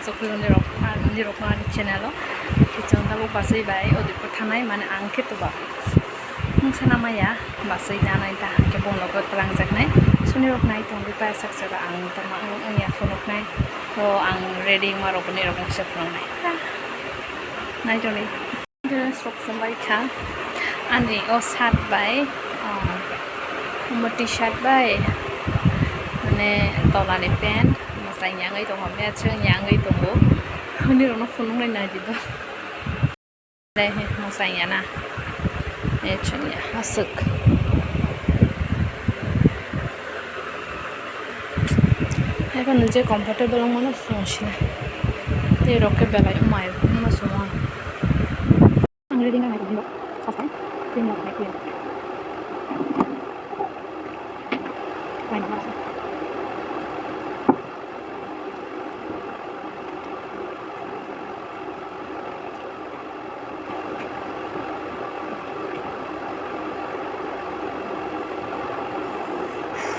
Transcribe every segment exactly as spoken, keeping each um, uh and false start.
Sokli nirok, nirok ani channel o. Kiching tabuk basui bai Udaipur thanai mane ang khe tuba. Wngsa namaya basui nanai ta hwnkhe bono bo twlangjaknai. Sunirok nai tongwi paisa kwcharo ang tamo wngya phunuknai. O ang ready wngma rok nirok wngsa phunuknai. Nai tongdi. Dress rok chumbai kha. Ani o shirt bai, o, omo T-shirt bai, mane, tolani pant, mwsai yangwi tongo, matching yangwi tongo. Hwnwi rokno phunuknai naidi bo. Le, he, mwsai yana. Matching ya, aswk. Haiphano je comfortable wngmano chwng sina. Tei rok khe belai wngmai wngma chwng. Ang ready wngna nai tongmani rok. First time cream rok nai cream. Fine, fine.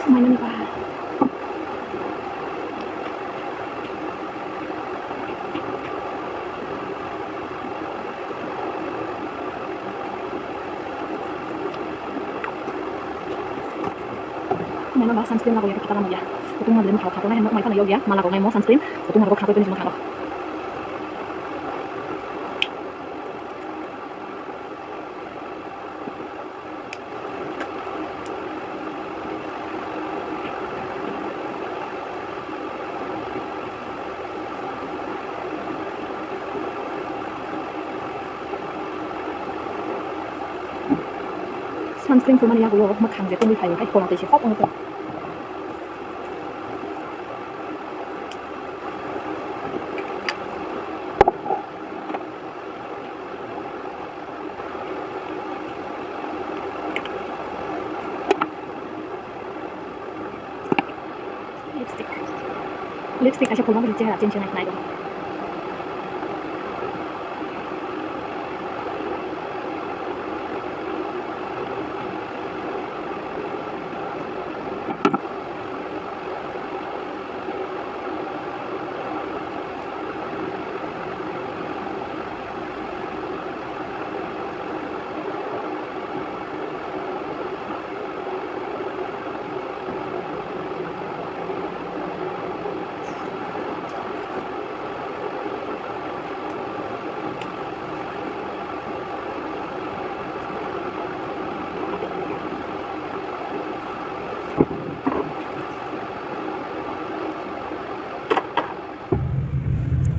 Mainani ba. Mainani ba sunscreen lago ya, kita lama ya. Kutung ma belai mwkhang khato nai, nok mai phano yog ya, mala rok nai mo sunscreen, kutung ma rok khato ni mwkhang rok. Sunscreen phurmani yagulo mwkhang je tongwi phaio, hai kola twi se hok wngkha. Lipstick. Lipstick kaisa phulma bini chehra change khe nai, nai.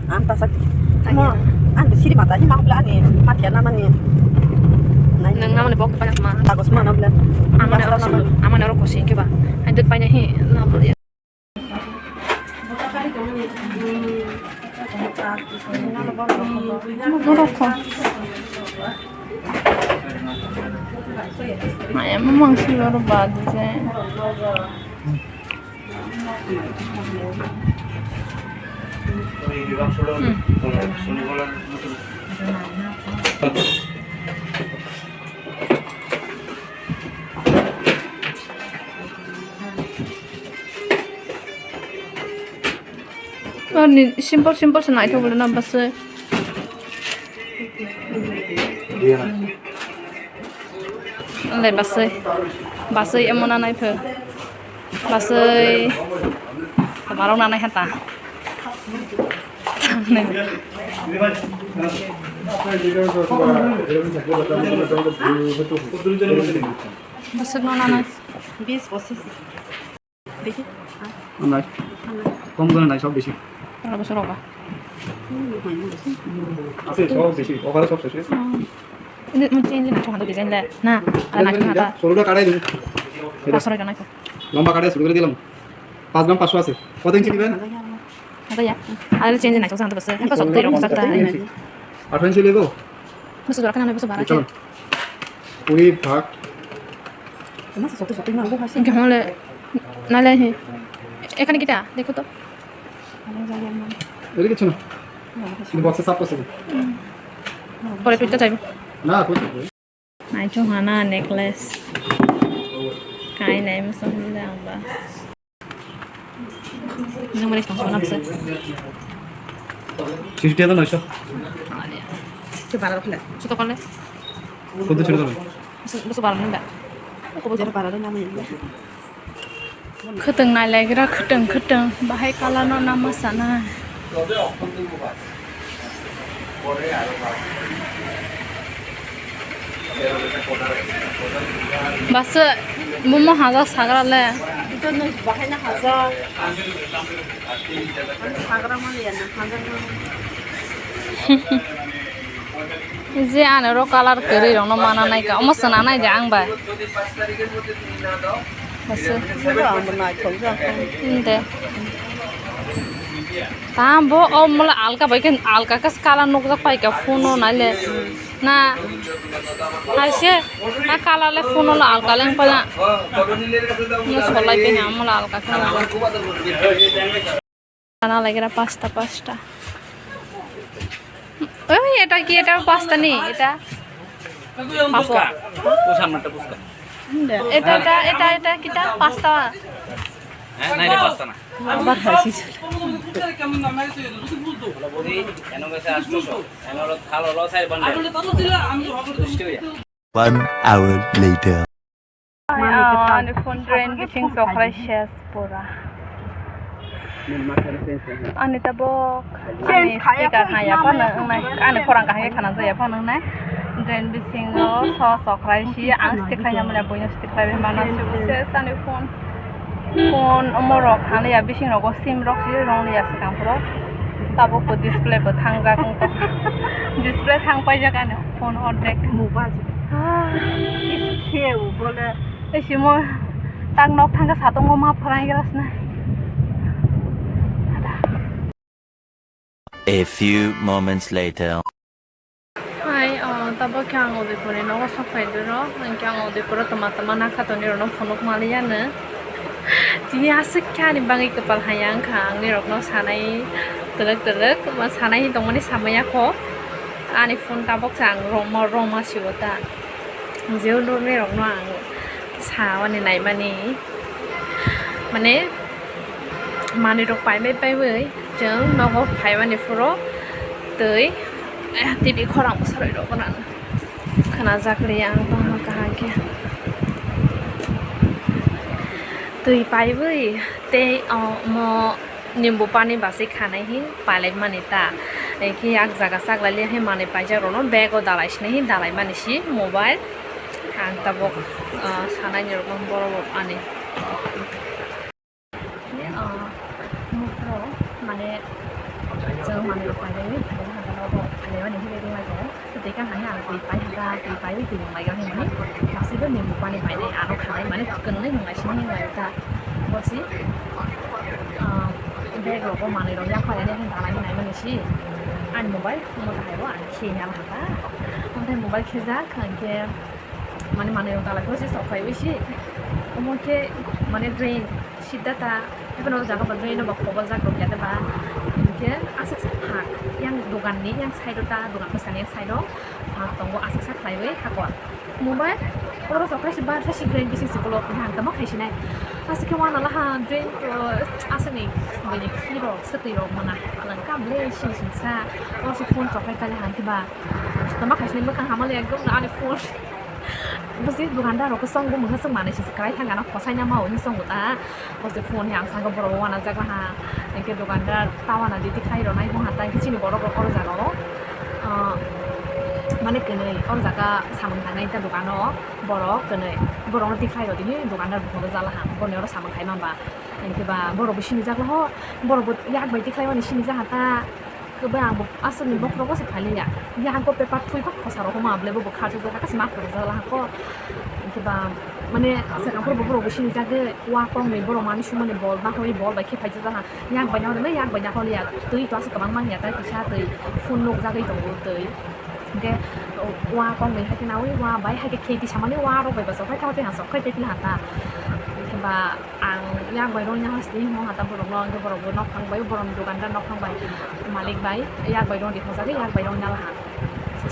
Ang tasak. Tanya. Mo, ang siri mata hi mahbla ani mathia na mani. Nang na mani bok pa ma. Tagos ma na bla. Amane oro sulu, amane oro kosi ke ba. Hai dut pa hi na bla. Oro ko. Maya mamang sulu oro ba dise. Ani simple simple se naithok bole na bwswk. Le bwswk bwswk emona naithok. Bwswk tomarok nanai kha ta. Bwswk no nanai. Nai. Kom gana nai, sob bisi. Pondro bosor oba. Ase, sob bisi. Okare sob sese. Ini mungkin ini nanti hantu design le. Na, ada nanti mata. Solo da kadai dum. Pasal ada nanti. Lomba kadai sulu kore dilam. Pas gram pasho ase. Koto inchi niben? Ada ya. Ada change nai sosa hantu bas. Apa sob dero sakta. Athro inchi lego. Bas jora kana bas bara. Chalo. Puri bhag. Masa soto soto na obo hasi. Inke hole. Nale hi. Ekhane kita, dekho to. Eri kichu na. Ini box sap ase. Pore tuita chaibo. Na, koi. Naichung hana necklace. Kai nai masa hunda ang ba. Nang mani tong sona bwswk. Sixty hajar noisho. Itu barang apa? Sudah kali. Kau tu cerita. Besok barang enggak? Aku besok barang enggak main. Khwtwng nailaigra, khwtwng, khwtwng. Bahai colour no nama sana. Basa, momo haja sagra le. Itu nung bahai na haja. Sagra mali ya na haja. Je ani oro colour kwrwi rokno mana naikha, omo chwna nai de ang bai. Bwswk. Oro ang bo naithok jak. Hwnkhe. Tam bo o mola alka bai khe alka khe colour nukjak paikha phone o naile. Na. Haise. A colour le phone o alka leng pala. Mo solai pe ha mola alka khe. Sana lagi pasta, pasta. Oi, eta ki, eta pasta ni, eta. Puska. Pusan mata puska. Eta, eta, eta, eta kita pasta. Eh, na, eta pasta na. Abar haisi. Eno gasa asto so. Eno lo thalo lo sai bande. One hour later. Ani phone drain bising sokrai ses pura. Ani tabok ani speaker haya phano wngnai, ani khorang kaham khe khana jaya phano wngnai. Drain bisingo so sokrai si ang stick khai namanya buino stick khai mana ses ani phone. Phone omorok haliya bising rogo sim rok si rong liya swkang phoro. Tabok bo display bo thangjak wngkha. Display thang paijak ani phone ordek. Mobile. Ah. Khe bole. Isi mo tak nok thangkha satung o ma pharai grasna. A few moments later. Hai, oh, tabok khe ang Udaipurni nogo sok phai duro. Hwnkhe ang Udaipuro tama tama nakha tonwi rokno phunuk maliya no. Tini aswk khe ani bagwi kwpal haya wngkha, ang nirokno sanai twlwk twlwk, ma sanai tongmani samaya kho. Ani phone tabok se ang roma roma sibo ta. Jeo nirokno ang sawani naimani, mane, manwi rok paimai paiwi chwng nogo phaimani phuru twi, eh, T V khorang bwsarwi rok khwnajak liya ang tongma kaham khe. Twi paiwi tei omo nimbu pani basi khanai hin pailaimani ta. Ekhe yak jaga chaklaili hai manwi paijak rokno bag o dalai sinai hin dalai mani si mobile. Ang tabok, ah, sanai ni rokno borok rok ani. Ah, mufro mane chwng manwi rok painai, painai hwnba no bo phainai mani hinwi rwlai tongo. Tei kha hai ang twi pai hwnba twi pai twi nung lai gani mani. Basi bo nimbu pani painai ano khanai mani kwrwngwi nung lai sini hinwi ta. Bosi, ah, bag rogo manwi rok yak painani dalai hinwi naimani si. Ani mobile phone o hai o ang kheyna hwnba. Omotai mobile khejak hwnkhe mani manwi rok dalai phuru se sok phaiwi si. Omo khe mane drain. Sida ta, ebo no jaga bo drain no bo kobol jak rok ya ba. Hingke aswk sa phak, yang dogan ni, yang side o ta, dogan bwskang ni yang side o phak tongo, aswk sa khlaiwi hakor. Mobile, oro jok kaisa bar sa si drain bising si kolok, yang tamo khai sinai. Aswk khe wana laha drain, uh, aswk ni, bini khi rok, swtwi rok mana, alang kam le sing sing sa, oro se phone chok khai kali hang kiba. Tamo khai sinai mwkhang hamali ekdom na ani phone. Busi dukandar rok song bo mungsa song manai si kwlai thang gana khosai na ma o song ta. Busi phone he ang sangkhe borok wana jak laha. Hingke dukandar ta wana didi khai rok nai bung hata hingke chini borok rok oro jaga o. Ah, mane kwnwi oro jaga samung tangnai ta dukano borok kwnwi. Borok no tikhlai rok tini dukandar buphang rok jala ha. Borok ni oro samung khai ma ba. Hingke ba borok bo sini jak laha. Borok bo yak bai tikhlai mani sini jak ha ta. Kwbai ang bo aswkni bokhorogo se phailiya. Yago paper thwi bak khosa rok homa bwlai bo bo kharjak jaka khe se ma phuru jala hako. Hwnkhe ba mane swkang phuru bo borok bo sinijak de wa kong ni borok mani sumani bol ba hoi bol bai khe phaijak jala. Yak bai na holi yak bai na holi ya twi to aswk kwbang manya tai kisa twi phone nukjagwi tongo twi. Hwnkhe wa kong ni hai khe nawi wa bai hai khe kheti samani wa rok bai ba sok khai tha twi ha sok khai twi ha ta. Hwnkhe ba Ang yak bai rwngya hasti himo hata borok no, hwnkhe borok bo nok phang bai, borok ni dukandar nok phang bai, malik bai yak bai rwngdi hojagwi yak bai rwngna laha.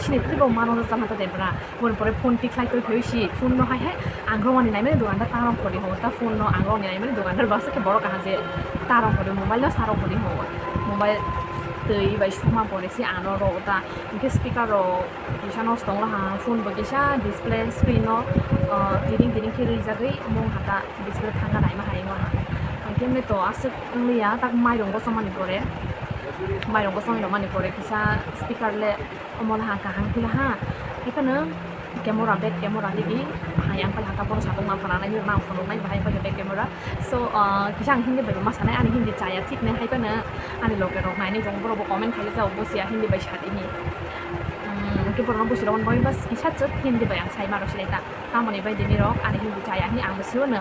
Sini twi bo mano jama ta debra. Boni pore phone tikhlai twi phai si phone no hai hai ang rwngmani naimani dukandar ta rwng khori ho ta phone no ang rwngni naimani dukandar bwswk khe borok kaha je ta rwng khori mobile no sa rwng khori ho mobile. twi bai suma pore se ano rw ta. Hwnkhe speaker rok kisa nosto wngla ha, phone bo kisa display screen no, ah, tiring tiring khe rijagwi mung hata display thangna naima hai wngla ha. Hwnkhe me to aswk wngliya, tak mairung gosomani pore, mairung gosomani pore kisa speaker le omo laha kaham khe laha. Hai phano camera, back camera digi hai ang phai hata borok sabuk ma phana nai ma phunuk nai bahai phai back camera. So, ah, kisa ang Hindi bai ma sanai, ani Hindi chaya thik nai, hai phano ani loge rok naini jong borok bo comment khai jao, bo siya Hindi bai sa dini. Hmm, hwnkhe borok no busi rok bai bas kisa chwk Hindi bai ang sai ma rw sinai ta. Tamoni bai dini rok ani Hindi chaya hi ang bo sio no.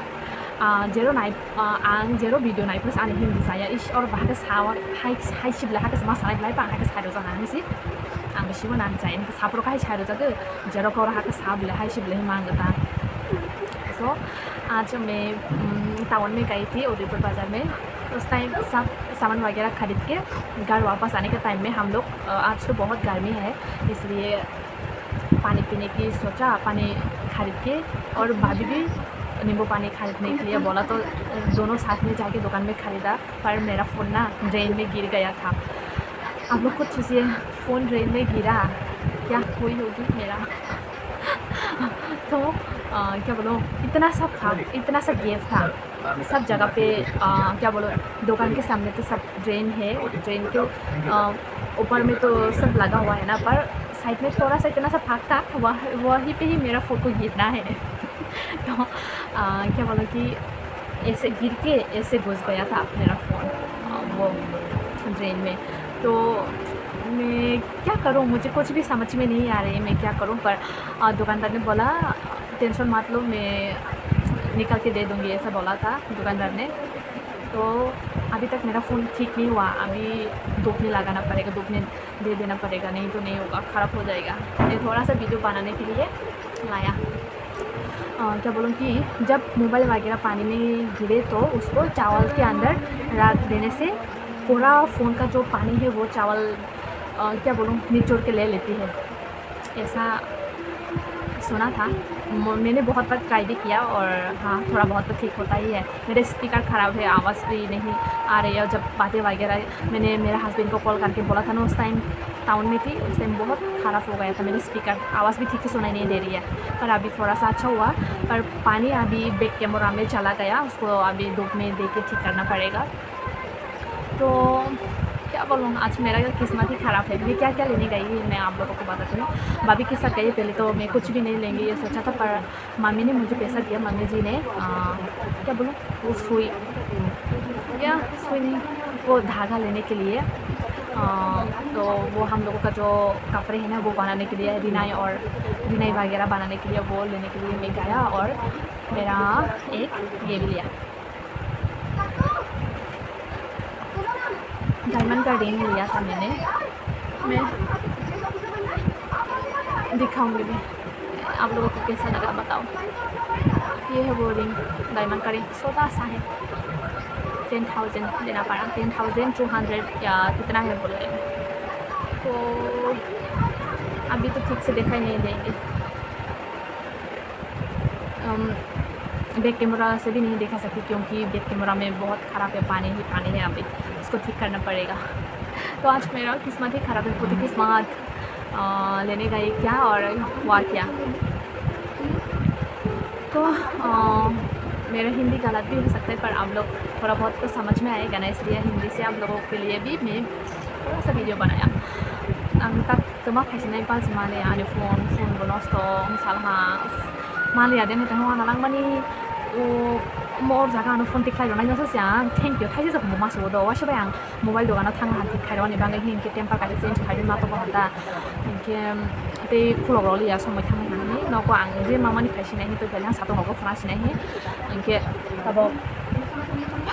Ah, jero nai, ah, ang jero video nai phuru ani Hindi chaya, is or bahai khe sa, hai, hai si bwlai hai khe ma sanai bwlai bang hai khe sai rwjak nang si. Ang bo sio nang chaya, hwnkhe saphuru khai sai rwjak de, jero khe oro hai khe sa bwlai hai si bwlai mang ta. So, आज मैं, उम, टाउन में गई थी, उदयपुर बाजार में। उस टाइम सब सामान वगैरह खरीद के घर वापस आने के टाइम में हम लोग, अ, आज तो बहुत गर्मी है, इसलिए पानी पीने की सोचा, पानी खरीद के, और भाभी भी नींबू पानी खरीदने के लिए बोला, तो दोनों साथ में जाके दुकान में खरीदा, पर मेरा फ़ोन ना ड्रेन में गिर गया था। आप लोग खुद सोचिए, फ़ोन ड्रेन में गिरा, क्या हुई होगी मेरा। तो, अ, क्या बोलो, इतना सब था, इतना सा गैप था, सब जगह पे, अ, क्या बोलो, दुकान के सामने तो सब ड्रेन है, ड्रेन के, अ, ऊपर में तो सब लगा हुआ है ना, पर साइड में थोड़ा सा इतना सा फाँक था, वह-, वहीं पे ही मेरा फ़ोन को गिरना है। तो, अ, क्या बोलो कि ऐसे गिर के ऐसे घुस गया था मेरा फ़ोन, अ, वो ड्रेन में। तो मैं क्या करूँ, मुझे कुछ भी समझ में नहीं आ रही है, मैं क्या करूँ। पर, अ, दुकानदार ने बोला, "टेंशन मत लो, मैं निकाल के दे दूँगी," ऐसा बोला था दुकानदार ने। तो अभी तक मेरा फ़ोन ठीक नहीं हुआ, अभी धूप में लगाना पड़ेगा, धूप में दे देना पड़ेगा, नहीं तो नहीं होगा, ख़राब हो जाएगा। मैं थोड़ा सा वीडियो बनाने के लिए लाया। अ, क्या बोलूँ कि जब मोबाइल वगैरह पानी में गिरे तो उसको चावल के अंदर रख देने से पूरा फ़ोन का जो पानी है वो चावल, अ, क्या बोलूँ, निचोड़ के ले लेती है, ऐसा सुना था। म-, मैंने बहुत बार ट्राई भी किया और हाँ, थोड़ा बहुत तो ठीक होता ही है। मेरे स्पीकर ख़राब है, आवाज़ भी नहीं आ रही है। जब बातें वगैरह मैंने मेरे हस्बैंड को कॉल करके बोला था ना, उस टाइम टाउन में थी, उस टाइम बहुत ख़राब हो गया था मेरा स्पीकर, आवाज़ भी ठीक से सुनाई नहीं दे रही है। पर अभी थोड़ा सा अच्छा हुआ, पर पानी अभी बैक कैमरा में चला गया, उसको अभी धूप में दे के ठीक करना पड़ेगा। तो क्या बोलूँ, आज मेरा किस्मत ही ख़राब है। मैं क्या क्या लेने गई मैं आप लोगों को बताती हूँ। भाभी के साथ गई पहले तो मैं कुछ भी नहीं लेंगी ये सोचा था, पर मम्मी ने मुझे पैसा दिया, मम्मी जी ने, अ, क्या बोलूँ, वो सुई, क्या सुई नहीं, वो धागा लेने के लिए। अ, तो वो हम लोगों का जो कपड़े हैं ना, वो बनाने के लिए, रिनाई और रिनाई वगैरह बनाने के लिए, वो लेने के लिए मैं गया और मेरा एक ये भी लिया। डायमंड का रिंग लिया था मैंने। मैं दिखाऊंगी भी, आप लोगों को कैसा लगा बताओ। ये है वो रिंग, डायमंड का रिंग, छोटा सा है, टेन थाउजेंड देना पड़ा, टेन थाउजेंड टू हंड्रेड या कितना है बोले। तो अभी तो ठीक से दिखाई नहीं देंगे। अम, बैक कैमरा से भी नहीं देखा सकती क्योंकि बैक कैमरा में बहुत ख़राब है, पानी ही पानी है, अभी इसको ठीक करना पड़ेगा। तो आज मेरा किस्मत ही ख़राब है, खुद ही किस्मत, अ, लेने गई क्या और हुआ क्या। तो, अ, मेरा हिंदी गलत भी हो सकता है, पर आप लोग थोड़ा बहुत तो समझ में आएगा ना, इसलिए हिंदी से आप लोगों के लिए भी मैं थोड़ा सा वीडियो बनाया। Ang tak tama khaisinai palsi mani ani phone, phone bo nosto wng salha. Mali ade ni tamo ana langmani o mor jaga ano phone tikhlai rwnai no se ang thank you thaisa jak bo masu do waisa bai ang mobile dogano thangna han tikhai rwni bagwi hinkhe temper kaisa change khairwi ma tobo hata hinkhe tei khulok rok liya somoi thangwi thangwi nogo ang je mamani khaisinai hi tei belai ang satung rogo phana sinai hi hinkhe abo.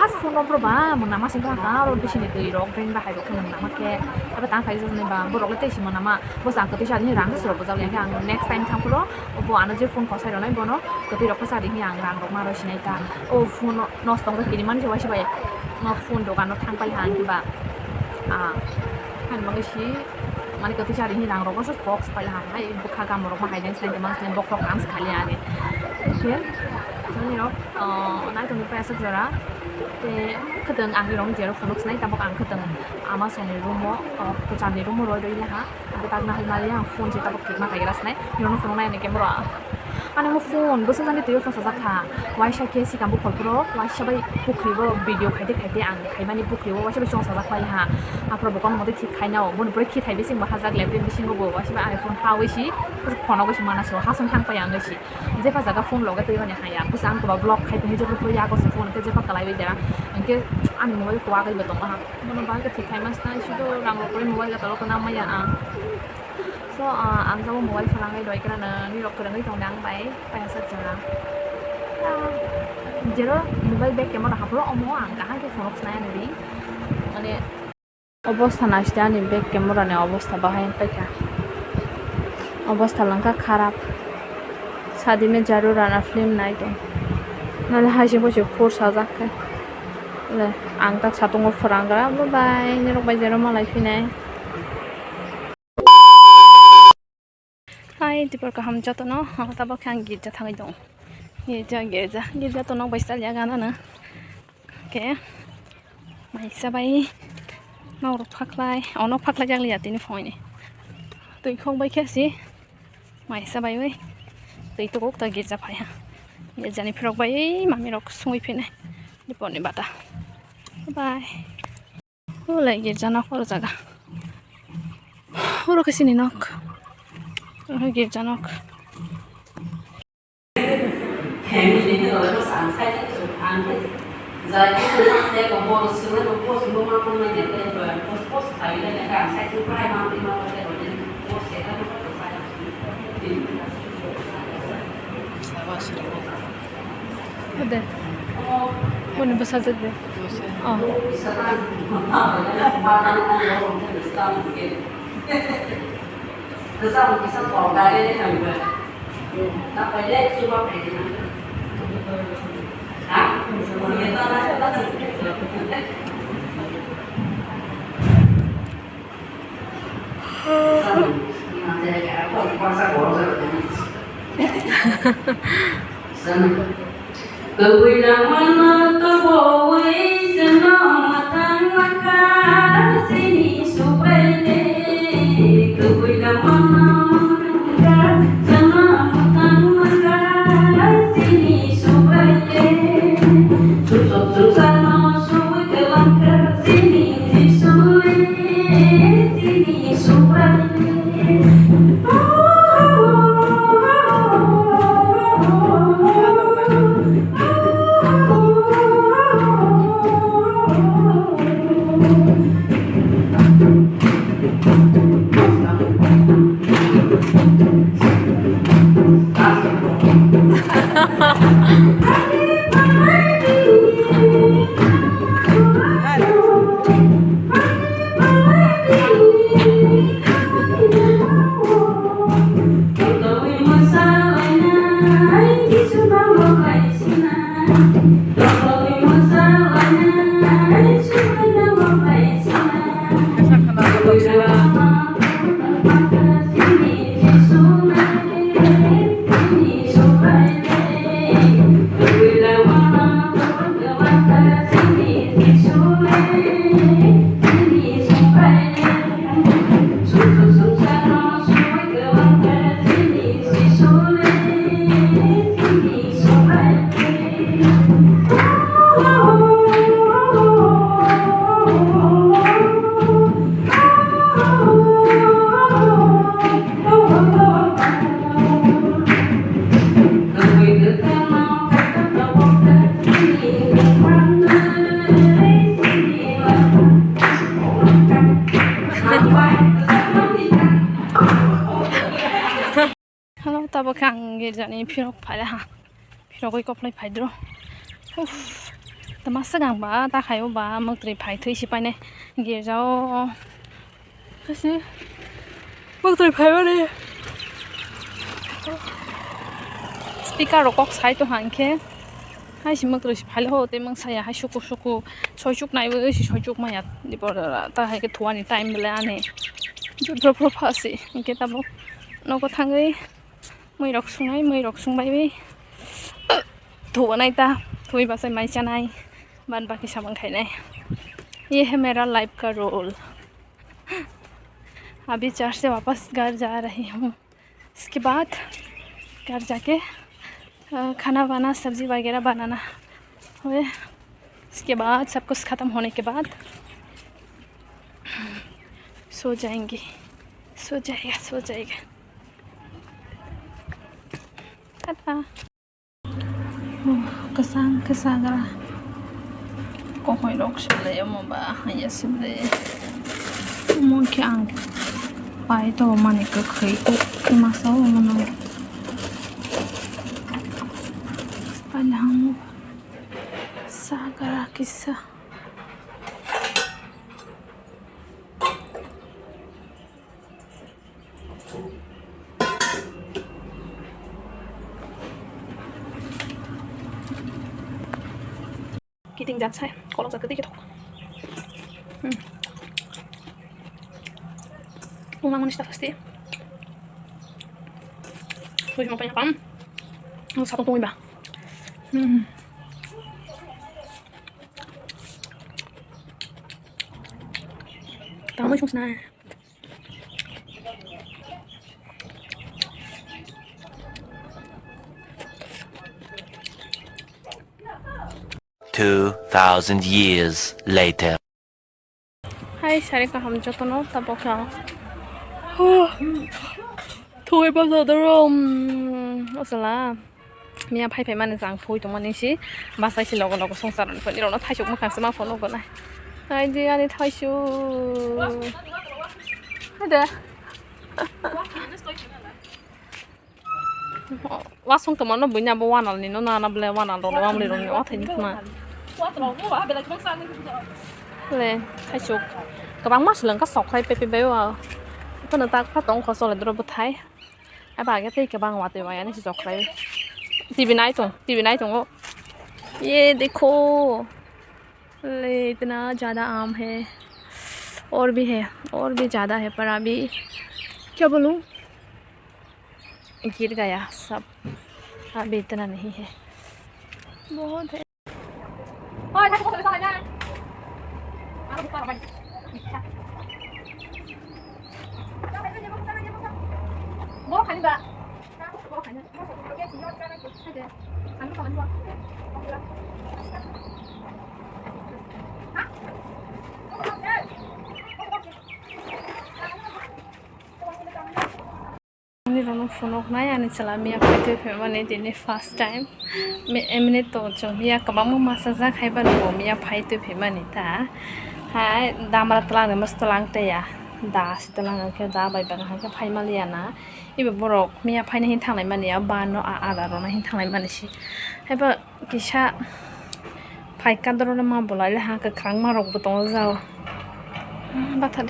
First phone rok ba mung nama sing kha aro bisi ni twi rok drink bahai rok khe mung nama khe abo tang khai jani ba borok le tei si mung nama bo chang kwtwi sa ni rang se rok bwjak ya khe ang next time thang phuru bo ano je phone kosai rwnai bono kwtwi rok khe sa di hi ang rang rok ma rw sinai ta o phone nosto wng kha kini mani se waisa bai phone dogan o thang pai ha ang khe ba ah hani bagwi si mani kwtwi sa di hi rang rok box pai ha hai bwkha gam rok ma hai jani sinai tongma sinai bokhorok ang se khali ani khe nini rok. Ah, naitongni prai aswk jora. Tei Kwtwng ang rong jero phunuk sinai tabok ang kwtwng ama songni room o, o, kwchamni room o roi roi laha. Ang tak nahal mali ang phone se tabok tikma kaigra sinai. Nino phunuk nai ani camera. Ani mo phone bwswk jani twi phone sajak kha. Waisa khe sikang buphor phoro waisa bai pukhri o video khaite khaite ang khaimani pukhri o waisa bai chwng sajak pai ha. Aphuru bo kono mote thik khaina o. Boni pore khi thai bising bo hajak laptop bisingo bo waisa bai ani phone ha wi si. Phone o wi si mana se o hasong thang pai ang wi si. Jepa jaga phone loge twi mani haya. Bwsa ang koba block khai tongwi jepa phone yago se phone khe jepa kalai bai dera. Hwnkhe ani mobile kwagwi bo tongo ha. Bono bahai khe thik khai ma sna sudo rang rok kwrwi mobile ga tolo khe nang maya ang. So, ah, ang jabo mobile phalangwi roi khe nang nirok kwrwngwi tong ang bai paisa jora. Ah, jero mobile back camera hapro omo ang kaham khe phone rok snai ani ri. Mane Obostha naisite ani back camera ni obostha bahai wng paikha. Obostha langkha kharap. Shadi mein zarur aana film nai tong. Nale haising bosi phur sajak khe. Le, ang tak satungo phwrang gra. Bye bye. Nirok bai jero malai phinai. Hai, dipor kaham jotono. Tabok khe ang girja thangwi tongo. Girja, girja, girja to nok bai sal ya gana na. Khe maisa bai nok rok phaklai, o nok phaklai jak liya tini phone ni. Twi khok bai khe si maisa bai oi. Twi tukuk ta girja phai ha. Girja ni phirok bai mami rok sungwi phine. Dipor ni bata. Bye. Ulai girja nok oro jaga. Oro khe sini nok. Oro girja nok. Ode. Boni bwsajwk de. Oh. Kwbwi lama no tubuwi chwngno mwthang mankha chini Subraiyung. Kwbwi lama no mwthang mankha chwngno mwthang mankha chini Subraiyung. Chukchok chukchano subui kwlangkha chini Jisu le, chini Subraiyung. Hello, tabok khe ang girjani phirok phaila ha. Phirogwi koplai phaidro. Uff, tama swkang ba, ta khaio ba, mwktwi phai thwi si painai girjao. Kasi, mwktwi phaimani. Speaker rok kok sai tong hang khe. Hai si mwktwi si phaile ho, tei mung saya hai suku suku. Soichuk naiwi si soichuk maya. Dipor ta hai khe thuani time bele ani. Jotro pro phasi. Hingke tabok nogo thangwi. Mui rok sungnai, mui rok sung bai bai. Thuanai ta, thui basai mai chanai. Ban baki samang khainai. Ye hai mera life ka role. Abhi church se wapas ghar ja rahi hoon. Iske baad ghar jaake, uh, khana bana, sabji wagaira banana hai. Iske baad sab kuch khatam hone ke baad so jayenge. So jayega, so jayega. Tata. Kwchang khe chagra. Kokoirok se le omo ba haya se le. Omo khe ang pai to mani kwkhwi khe masa omo no. Pailahang chagra kisa. Kiting jat sai, kolok jat kwtwi khe thok. Hmm. Tungma mani sta fasti. Tui ma panya pam. Ang sapang tungwi ba. Hmm. Tangwi sung sna. Two thousand years later. Hai, sari kaham jotono, tabok ang. Huh. Thoi ba jodoro, um, osala. Miya phai phai mani jang phoi tongmani si, bachai si logo logo songsar ni phone rokno thaisuk mwkhang se ma phone rok nai. Hai di ani thaisuk. Hai de. Wasung tongmano buina bo wanal ni no nana ble wanal rok wamli rok ni wathai ni khna. Le thaisuk. Kwbangma swlwng kha sok khai pepe bai o. Kono tak pha tong kho chole doro bwthai. Aba age tei kwbang watwi waya ni se jok khlai. T V nai tong, T V nai tongo. Ye dekho. Le itna jada aam hai. Aur bhi hai. Aur bhi jada hai, par abhi kya bolun? Gir gaya sab. Abhi itna nahi hai. Bahut hai. Ani rokno phunuknai ani chwla miya phai twi phaimani tini first time. Mi-, emni to chwng miya kwbangma masa jak hai phano bo miya phai twi phaimani ta. Hai damra twlang ni masa twlang tei ya. Da se twlang khe da bai bang hai khe phai maliya na. Ibo borok miya phaina hin thanglai mani ya ba no a ada rokno hin thanglai mani si. Hai ba kisa phai kadro no ma bolai le ha kwkhwrang ma rok bo tongo jao. Bathar.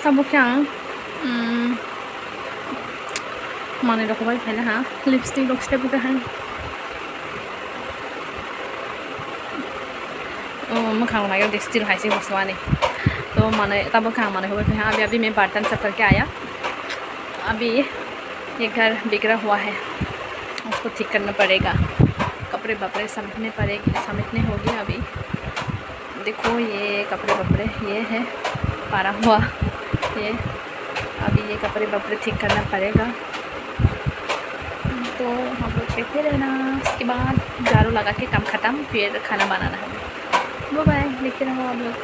Tabuk khe ang, mm, manwi rok bai phaina ha, lipstick rok step khe hai. Oh, mwkhang nai de still hai se bosmani. To manwi, tabuk khe ang manwi bai phaina, abhi abhi main bartan sab karke aaya. Abhi ये घर बिगड़ा हुआ है, उसको ठीक करना पड़ेगा। कपड़े बपड़े समेटने पड़ेंगे, समेटने होंगे अभी। देखो ये कपड़े बपड़े, ये है पारा हुआ, ये अभी ये कपड़े बपड़े ठीक करना पड़ेगा। तो हम लोग देखते रहना, उसके बाद झाड़ू लगा के काम खत्म, फिर खाना बनाना है। बाय बाय, देखते रहो आप लोग।